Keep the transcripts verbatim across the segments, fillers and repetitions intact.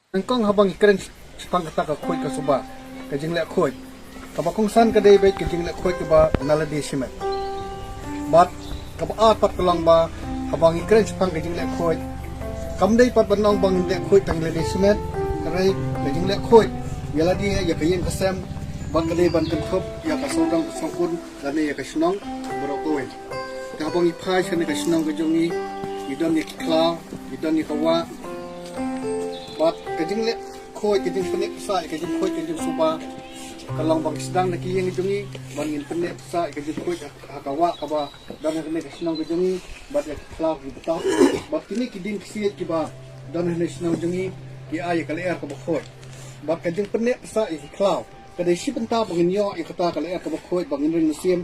Nyngkong haba ngi kren shaphang kata ka khuid ka suba, ka jingleh khuid, kaba kongsan ka dei beit ka jingleh khuid kaba na lade shimet. Bad kaba ar pat ka long ba haba ngi kren shaphang ka jingleh khuid, kam dei pat ban ong ba ngin leh khuid tang lade shimet. Hynrei ka jingleh khuid ïa lade, ïa ka ïing ka sem, bad ka dei ban kynthup ïa ka sawdong ka sawkun lane ïa ka shnong baroh kawei. Te haba ngi phai sha kane ka shnong ka jong ngi, ngi don ïa ki khlaw, ngi don ïa ka wah. Bad ka jingleh khuid, ka jingpynneh pynsah ïa ka jingkhuid ka jingsuba, ka long ba ngi sdang na ki ïing ka jong ngi, bad ngin pynneh pynsah ïa ka jingkhuid ha ka wah kaba don ha kane ka shnong ka jong ngi, bad ïa ki khlaw ki btap. Bad kine ki dieng ksiej kiba don ha kane ka shnong jong ngi ki ai ïa ka lyer kaba khuid. Bad ka jingpynneh pynsah ïa ki khlaw ka dei shi bynta ba ngin ïoh ïa kata ka lyer kaba khuid ba ngin ring mynsiem.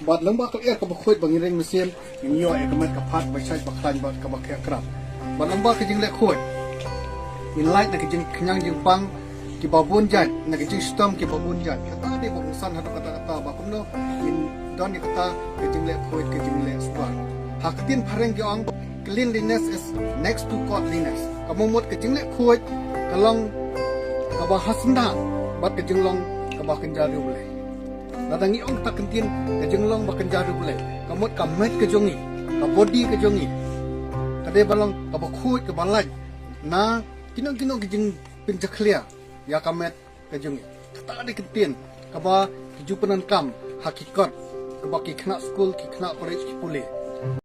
Bad lyngba ka lyer kaba khuid ba ngin ring mynsiem, ngin ïoh ïa ka met ka phad ba shait ba khlaiñ bad kaba khia krap. Bad lyngba ka jingleh khuid, ngin lait na ka jingkhñiang jingpang kiba bun jait, na ka jingshitom kiba bun jait. Kata dei ba kongsan haduh katta katta, ba kumno ngin don ïa kata ka jingleh khuid ka jingleh suba. Ha ka ktien phareng ki ong, cleanliness is next to godliness. Ka mut ka jingleh khuid ka long kaba ha syndah bad ka jinglong kaba kynja riewblei. Lada ngi ong kata ka ktien ka jinglong ba kynja riewblei, ka mut ka met ka jong ngi, ka body ka jong ngi, ka dei ban long kaba khuid kaba lait na kino kino ki jingpynjakhlia ïa ka met ka jong ngi. Kata dei ka ktien kaba ki ju pyndonkam ha ki kot kaba ki khynnah skul, ki khynnah college ki pule.